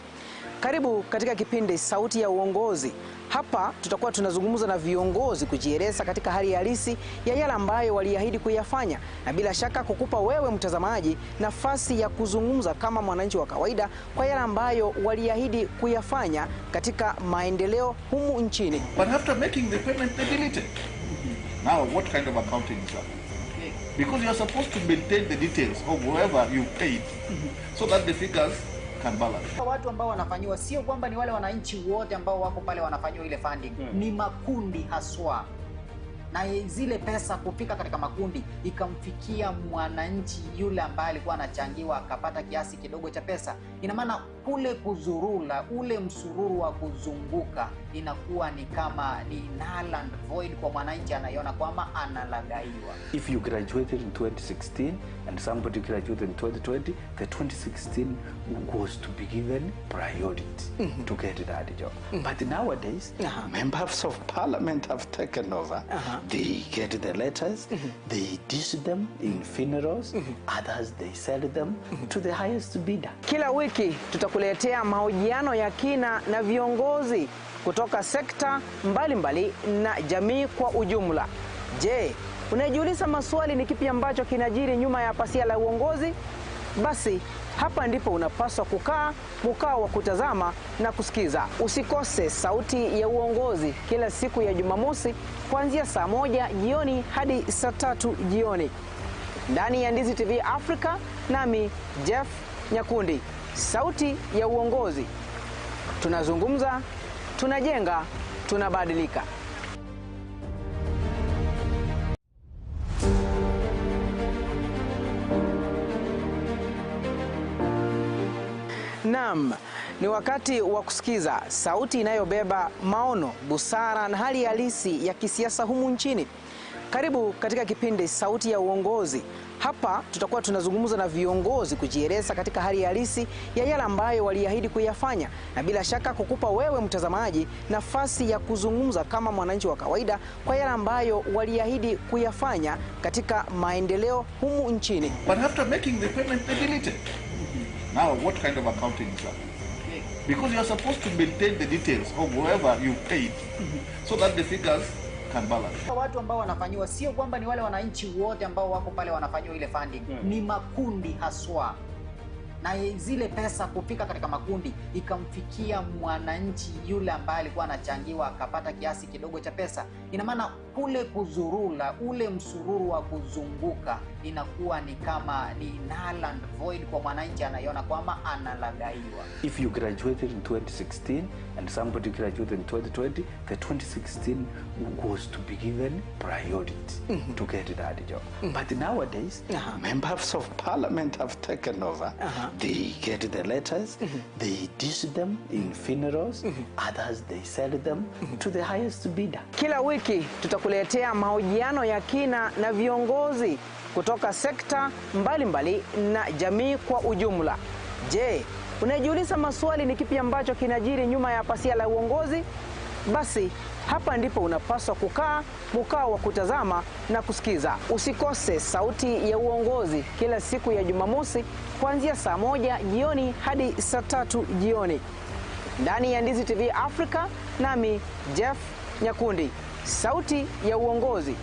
Karibu katika kipindi Sauti ya Uongozi. Hapa tutakuwa tunazungumza na viongozi kujieleza katika hali halisi ya yale ambayo waliahidi kuyafanya, na bila shaka kukupa wewe mtazamaji nafasi ya kuzungumza kama mwananchi wa kawaida kwa yale ambayo waliahidi kuyafanya katika maendeleo humu nchini. But after making the payment, they delete it. Now, what kind of accounting is that? Because you are supposed to maintain the details of whoever you paid so that the figures can balance. Watu ambao wanafanyiwa sio kwamba ni wale wananchi wote ambao wako pale wanafanyiwa ile funding. Ni makundi haswa. Na zile pesa kufika katika makundi ikamfikia mwananchi yule ambaye alikuwa anachangiwa akapata kiasi kidogo cha pesa. Ina maana kule kuzurula, ule msururu wa kuzunguka inakuwa ni kama ni null and void kwa mwananchi, anaiona kwamba analagaiwa. If you graduated in 2016 and somebody graduated in 2020, the 2016 was to be given priority to get that job. But nowadays, members of parliament have taken over. They get the letters, they dish them in funerals, others they sell them to the highest bidder. Kila wiki tutakuletea mahojiano ya kina na viongozi kutoka sekta mbalimbali na jamii kwa ujumla. Je, unajiuliza maswali ni kipi ambacho kinajiri nyuma ya pasia la uongozi? Basi hapa ndipo unapaswa kukaa mkao wa kutazama na kusikiza. Usikose Sauti ya Uongozi kila siku ya Jumamosi kuanzia saa 1 jioni hadi saa 3 jioni ndani ya Ndizi TV Africa, nami Jeff Nyakundi. Sauti ya Uongozi. Tunazungumza, tunajenga, tunabadilika. Naam, ni wakati wa kusikiza sauti inayobeba maono, busara na hali halisi ya kisiasa humu nchini. Karibu katika kipindi Sauti ya Uongozi. Hapa tutakuwa tunazungumza na viongozi kujieleza katika hali halisi ya yale ambayo waliahidi kuyafanya, na bila shaka kukupa wewe mtazamaji nafasi ya kuzungumza kama mwananchi wa kawaida kwa yale ambayo waliahidi kuyafanya katika maendeleo humu nchini. But after making the payment, they delete it. Now, what kind of accounting is that? Because you are supposed to maintain the details of whoever you paid so that the figures can balance. Watu ambao wanafanyiwa sio kwamba ni wale wananchi wote ambao wako pale wanafanyiwa ile funding. Ni makundi haswa. Na zile pesa kufika katika makundi ikamfikia mwananchi yule ambaye alikuwa anachangiwa akapata kiasi kidogo cha pesa. Ina maana kule kuzurula, ule msururu wa kuzunguka inakuwa ni kama ni null and void kwa mwananchi, anaiona kwamba analagaiwa. If you graduated in 2016 and somebody graduated in 2020, the 2016 was to be given priority to get that job. But nowadays, members of parliament have taken over. They get the letters, they dish them in funerals, others they sell them to the highest bidder. Kila wiki tutakuletea mahojiano ya kina na viongozi kutoka sekta mbalimbali na jamii kwa ujumla. Je, unajiuliza maswali ni kipi ambacho kinajiri nyuma ya pasia la uongozi? Basi Hapa ndipo unapaswa kukaa mkao wa kutazama na kusikiza. Usikose Sauti ya Uongozi kila siku ya Jumamosi kuanzia saa 1 jioni hadi saa 3 jioni ndani ya Ndizi TV Africa, nami Jeff Nyakundi. Sauti ya Uongozi,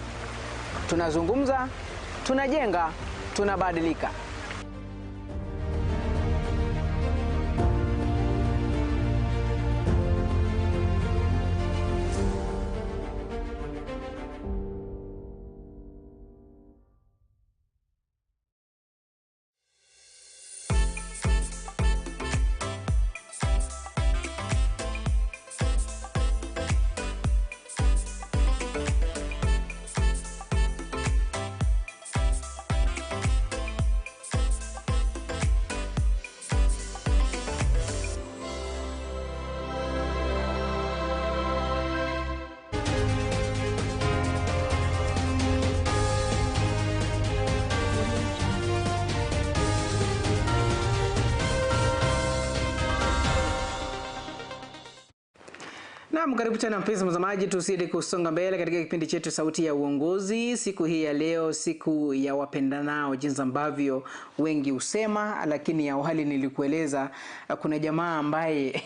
tunazungumza, tunajenga, tunabadilika. Naam, karibu tena mpenzi mtazamaji, tuzidi kusonga mbele katika kipindi chetu Sauti ya Uongozi siku hii ya leo, siku ya wapendanao, jinsi ambavyo wengi husema, lakini awali nilikueleza kuna jamaa ambaye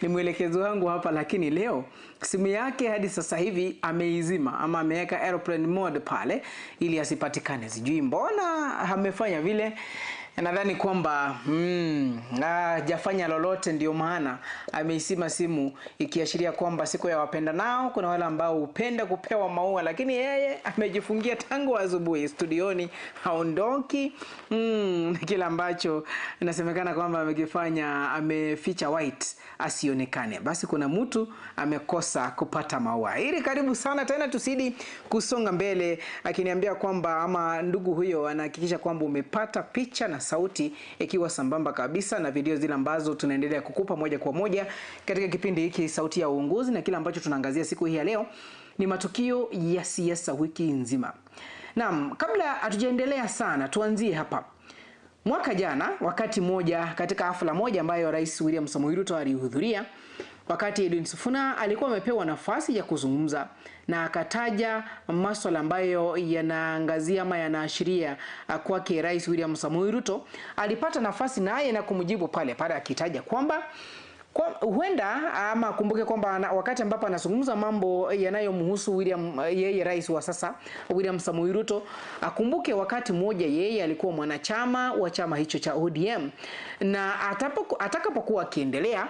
ni mwelekezi wangu hapa, lakini leo simu yake hadi sasa hivi ameizima ama ameweka airplane mode pale ili asipatikane. Sijui mbona amefanya vile. Nadhani kwamba hajafanya lolote, ndio maana ameisima simu, ikiashiria kwamba siku ya wapendanao kuna wale ambao hupenda kupewa maua, lakini yeye amejifungia tangu asubuhi studioni, haondoki. Kila ambacho inasemekana kwamba amekifanya, ameficha white asionekane. Basi kuna mtu amekosa kupata maua. Ili karibu sana tena, tusidi kusonga mbele, akiniambia kwamba ama ndugu huyo anahakikisha kwamba umepata picha na sauti ikiwa sambamba kabisa na video zile ambazo tunaendelea kukupa moja kwa moja katika kipindi hiki Sauti ya Uongozi, na kile ambacho tunaangazia siku hii ya leo ni matukio ya siasa wiki nzima. Naam, kabla hatujaendelea sana, tuanzie hapa. Mwaka jana wakati moja katika hafla moja ambayo Rais William Samoei Ruto alihudhuria, wakati Edwin Sifuna alikuwa amepewa nafasi ya kuzungumza na akataja masuala ambayo yanaangazia ama yanaashiria kwake Rais William Samoei Ruto, alipata nafasi naye na kumjibu pale pale akitaja kwamba huenda ama kumbuke kwamba wakati ambapo anazungumza mambo yanayomhusu William, yeye rais wa sasa William Samoei Ruto, akumbuke wakati mmoja yeye alikuwa mwanachama wa chama hicho cha ODM, na atakapokuwa akiendelea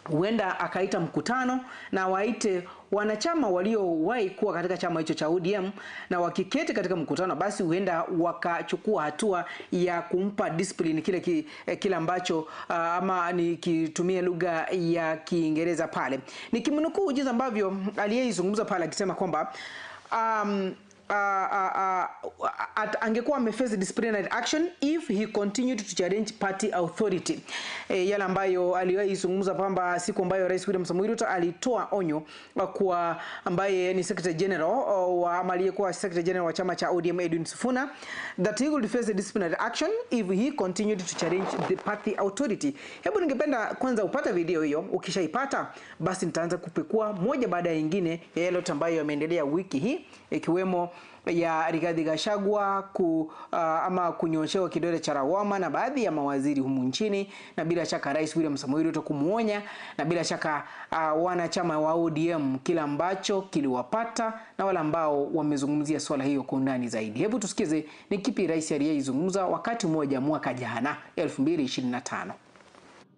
huenda akaita mkutano na waite wanachama waliowahi kuwa katika chama hicho cha ODM, na wakiketi katika mkutano basi huenda wakachukua hatua ya kumpa discipline kile kile ambacho ama nikitumia lugha ya Kiingereza pale. Nikimnukuu jinsi ambavyo aliyeizungumza pale akisema kwamba angekuwa ameface disciplinary action if he continued to challenge party authority. Yale ambayo aliwahi zungumza kwamba siku ambayo Rais William Samoei Ruto alitoa onyo kwa ambaye ni Secretary General wa ama aliyekuwa Secretary General wa chama cha ODM Edwin Sifuna, that he would face disciplinary action if he continued to challenge the party authority. Hebu ningependa kwanza upate video hiyo, ukishaipata basi nitaanza kupekua moja baada ya nyingine ya yale yote ambayo yameendelea wiki hii, ikiwemo ya Rigathi Gachagua ama kunyoshewa kidole cha lawama na baadhi ya mawaziri humu nchini, na bila shaka Rais William Samoei Ruto kumuonya, na bila shaka wanachama wa ODM kila ambacho kiliwapata na wale ambao wamezungumzia swala hiyo kwa undani zaidi. Hebu tusikize ni kipi rais aliyezungumza wakati mmoja mwaka jana 2025.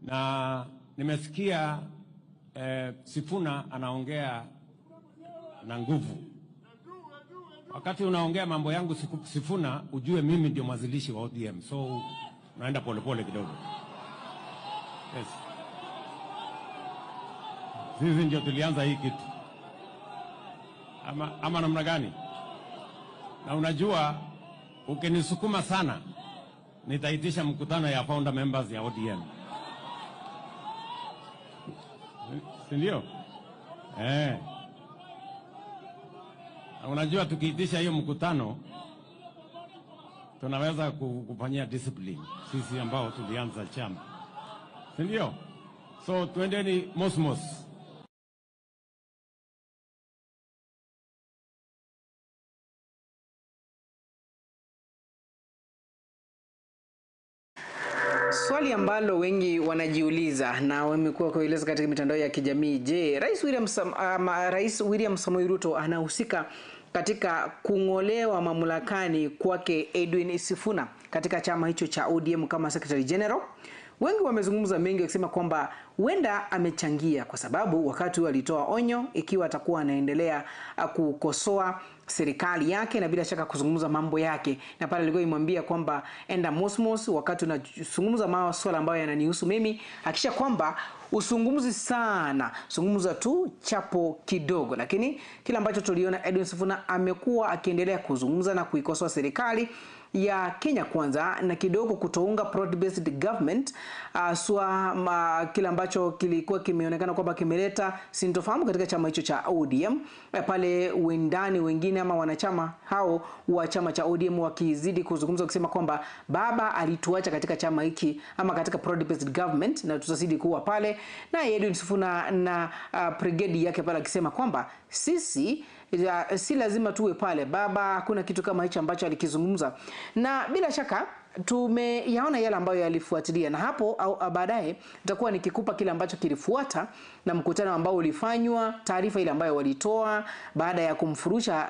Na nimesikia Sifuna anaongea na nguvu. Wakati unaongea mambo yangu Sifuna, ujue mimi ndio mwanzilishi wa ODM. So unaenda polepole kidogo. Yes. Sisi ndio tulianza hii kitu. Ama namna gani? Na unajua ukinisukuma sana nitaitisha mkutano ya founder members ya ODM. Si ndio? Unajua tukiitisha hiyo mkutano tunaweza kufanyia discipline sisi ambao tulianza chama. Si ndio? So twendeni mosmos. Swali ambalo wengi wanajiuliza na wamekuwa kueleza katika mitandao ya kijamii, je, Rais William Samoei Ruto anahusika katika kung'olewa mamlakani kwake Edwin Sifuna katika chama hicho cha ODM kama Secretary General? Wengi wamezungumza mengi wakisema kwamba huenda amechangia kwa sababu wakati huo alitoa onyo ikiwa atakuwa anaendelea kukosoa serikali yake na bila shaka kuzungumza mambo yake, na pale alikuwa imwambia kwamba enda mosmos wakati unazungumza masuala ambayo yananihusu mimi, hakikisha kwamba usungumzi sana, zungumza tu chapo kidogo. Lakini kila ambacho tuliona, Edwin Sifuna amekuwa akiendelea kuzungumza na kuikosoa serikali ya Kenya Kwanza na kidogo kutounga broad based government, kile ambacho kilikuwa kimeonekana kwamba kimeleta sintofahamu katika chama hicho cha ODM, pale wendani wengine ama wanachama hao wa chama cha ODM wakizidi kuzungumza wakisema kwamba baba alituacha katika chama hiki ama katika broad based government na tutazidi kuwa pale, na Edwin Sifuna na brigade yake pale akisema kwamba sisi si lazima tuwe pale baba, hakuna kitu kama hicho ambacho alikizungumza. Na bila shaka tumeyaona yale ambayo yalifuatilia, na hapo au baadaye nitakuwa nikikupa kile ambacho kilifuata na mkutano ambao ulifanywa, taarifa ile ambayo walitoa baada ya kumfurusha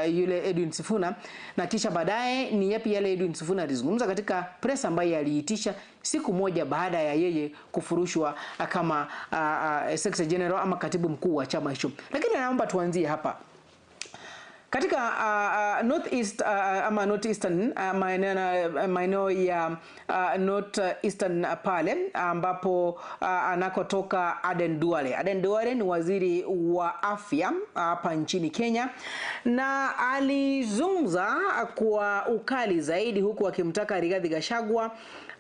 yule Edwin Sifuna, na kisha baadaye ni yapi yale Edwin Sifuna alizungumza katika press ambayo aliitisha siku moja baada ya yeye kufurushwa kama Secretary General ama katibu mkuu wa chama hicho. Lakini naomba tuanzie hapa katika North East, ama North Eastern, maeneo ya North Eastern pale ambapo anakotoka Aden Duale. Aden Duale ni waziri wa afya hapa nchini Kenya, na alizungumza kwa ukali zaidi huku akimtaka Rigathi Gachagua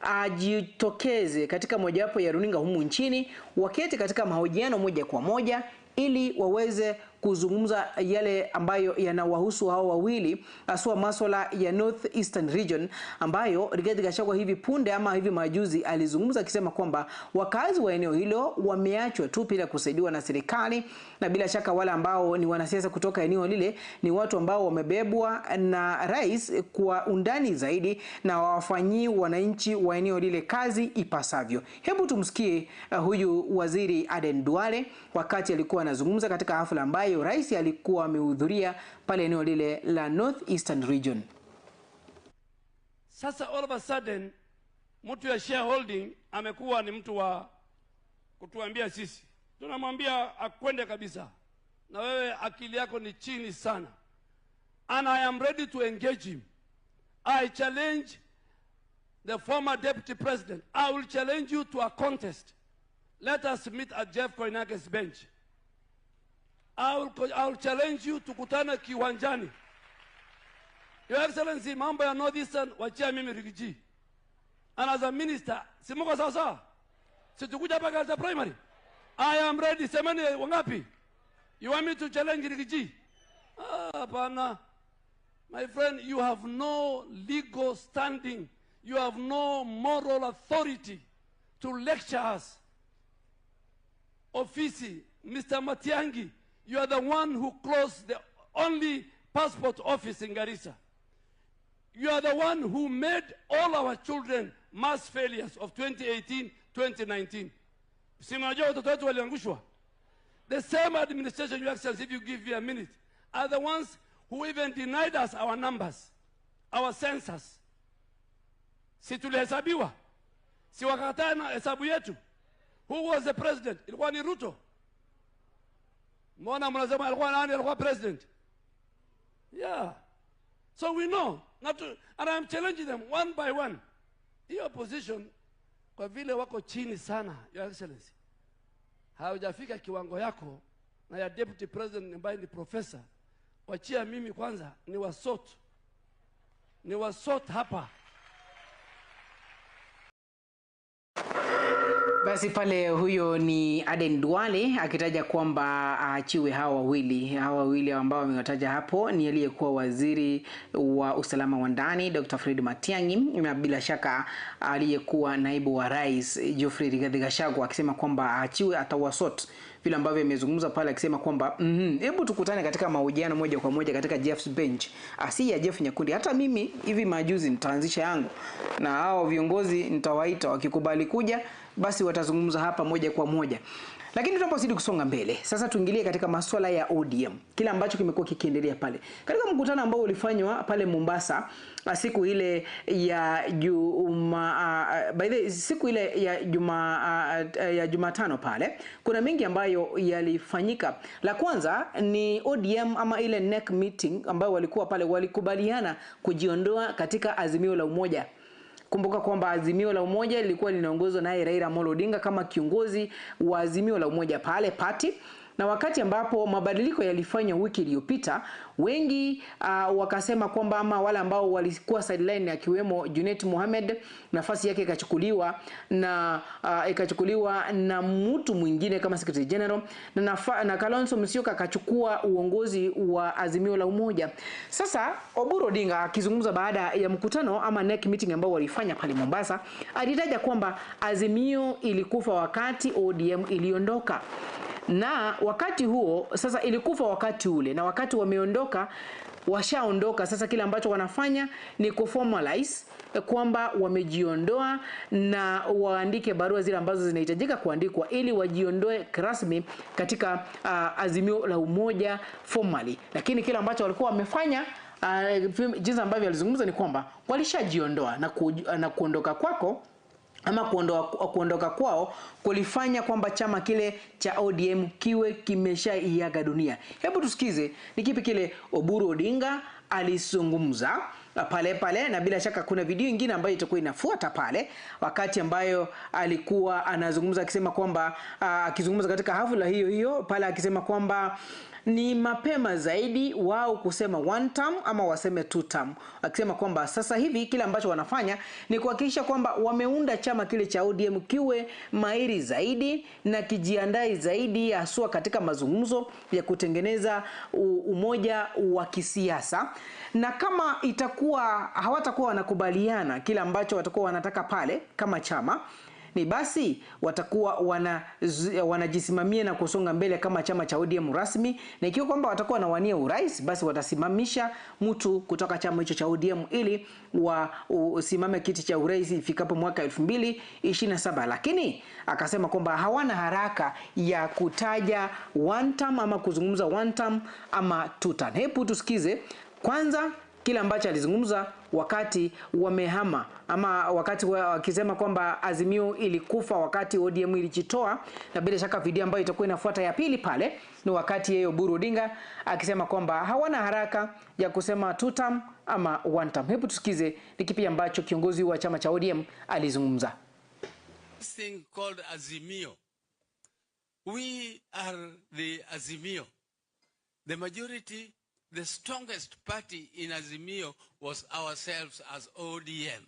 ajitokeze katika mojawapo ya runinga humu nchini, waketi katika mahojiano moja kwa moja ili waweze kuzungumza yale ambayo yanawahusu hao wawili, haswa masuala ya North Eastern Region ambayo Rigathi Gachagua hivi punde ama hivi majuzi alizungumza akisema kwamba wakazi wa eneo hilo wameachwa tu bila kusaidiwa na serikali, na bila shaka wale ambao ni wanasiasa kutoka eneo lile ni watu ambao wamebebwa na rais kwa undani zaidi na wawafanyii wananchi wa eneo lile kazi ipasavyo. Hebu tumsikie huyu waziri Aden Duale wakati alikuwa anazungumza katika hafla ambayo rais alikuwa amehudhuria pale eneo lile la North Eastern Region. Sasa all of a sudden mtu ya shareholding amekuwa ni mtu wa kutuambia sisi. Tunamwambia akwende kabisa. Na wewe akili yako ni chini sana. And I am ready to engage him. I challenge the former deputy president. I will challenge you to a contest. Let us meet at Jeff Koinage's bench. I will challenge you tukutane kiwanjani. Your Excellency, mambo ya North Eastern wachia mimi Rigiji. And as a minister, si muko sawa sawa? Si tukuja hapa Garissa primary? I am ready. Semeni wangapi? You want me to challenge Rigiji? Ah, hapana. My friend, you have no legal standing. You have no moral authority to lecture us. Ofisi, Mr. Matiang'i, you are the one who closed the only passport office in Garissa. You are the one who made all our children mass failures of 2018, 2019. Si mnajua watoto wetu waliangushwa. The same administration, Your Excellency, if you give me a minute, are the ones who even denied us our numbers, our census. Si tulihesabiwa? Si wakakataa na hesabu yetu? Who was the president? Ilikuwa ni Ruto. Mbona mnasema alikuwa nani? Alikuwa president. Yeah. So we know. Not to, and I'm challenging them one by one. The opposition, kwa vile wako chini sana, Your Excellency, hawajafika kiwango yako na ya deputy president ambaye ni professor. Wachia mimi kwanza ni wasort. Ni wasort hapa. Basi pale huyo ni Aden Duale akitaja kwamba aachiwe hawa wawili. Hawa wawili ambao amewataja hapo ni aliyekuwa waziri wa usalama wa ndani Dr. Fred Matiang'i na bila shaka aliyekuwa naibu wa rais Geoffrey Rigathi Gachagua, akisema kwamba aachiwe, atawasort vile ambavyo amezungumza pale akisema kwamba hebu tukutane katika mahojiano moja kwa moja katika Jeff's Bench, si ya Jeff Nyakundi. Hata mimi hivi majuzi nitaanzisha yangu na hao viongozi nitawaita, wakikubali kuja basi watazungumza hapa moja kwa moja. Lakini tunapozidi kusonga mbele, sasa tuingilie katika masuala ya ODM, kile ambacho kimekuwa kikiendelea pale katika mkutano ambao ulifanywa pale Mombasa siku ile ya Juma, by the way, siku ile ya Juma, ya Jumatano pale, kuna mengi ambayo yalifanyika. La kwanza ni ODM ama ile NEC meeting ambayo walikuwa pale, walikubaliana kujiondoa katika Azimio la Umoja. Kumbuka kwamba Azimio la Umoja lilikuwa linaongozwa naye Raila Amolo Odinga kama kiongozi wa Azimio la Umoja pale party, na wakati ambapo mabadiliko yalifanywa wiki iliyopita, wengi wakasema kwamba ama wale ambao walikuwa sideline akiwemo Junet Mohamed, nafasi yake ikachukuliwa na mtu mwingine kama Secretary General na Kalonzo Musyoka akachukua uongozi wa Azimio la Umoja. Sasa Oburu Odinga akizungumza baada ya mkutano ama NEC meeting ambao walifanya pale Mombasa, alitaja kwamba Azimio ilikufa wakati ODM iliondoka, na wakati huo sasa ilikufa wakati ule, na wakati wameondoka, washaondoka. Sasa kile ambacho wanafanya ni kuformalize kwamba wamejiondoa na waandike barua zile ambazo zinahitajika kuandikwa ili wajiondoe rasmi katika Azimio la Umoja formally. Lakini kile ambacho walikuwa wamefanya, jinsi ambavyo alizungumza ni kwamba walishajiondoa na kuondoka kwako ama kuondoka kwao kulifanya kwamba chama kile cha ODM kiwe kimeshaiaga dunia. Hebu tusikize ni kipi kile Oburu Odinga alizungumza pale pale, na bila shaka kuna video ingine ambayo itakuwa inafuata pale, wakati ambayo alikuwa anazungumza akisema kwamba, akizungumza katika hafla hiyo hiyo pale akisema kwamba ni mapema zaidi wao kusema one term ama waseme two term, akisema kwamba sasa hivi kile ambacho wanafanya ni kuhakikisha kwamba wameunda chama kile cha ODM kiwe mahiri zaidi na kijiandae zaidi, haswa katika mazungumzo ya kutengeneza umoja wa kisiasa, na kama itakuwa hawatakuwa wanakubaliana kile ambacho watakuwa wanataka pale kama chama ni basi watakuwa wanajisimamia na kusonga mbele kama chama cha ODM rasmi, na ikiwa kwamba watakuwa wanawania urais, basi watasimamisha mtu kutoka chama hicho cha ODM ili usimame kiti cha urais ifikapo mwaka 2027. Lakini akasema kwamba hawana haraka ya kutaja one term ama kuzungumza one term ama two term. Hebu tusikize kwanza kile ambacho alizungumza wakati wamehama ama wakati wakisema kwamba Azimio ilikufa wakati ODM ilijitoa, na bila shaka video ambayo itakuwa inafuata ya pili pale ni wakati yeye Oburu Odinga akisema kwamba hawana haraka ya kusema two term ama one term. Hebu tusikize ni kipi ambacho kiongozi wa chama cha ODM alizungumza. This thing called Azimio. We are the Azimio. The majority, the strongest party in Azimio was ourselves as ODM.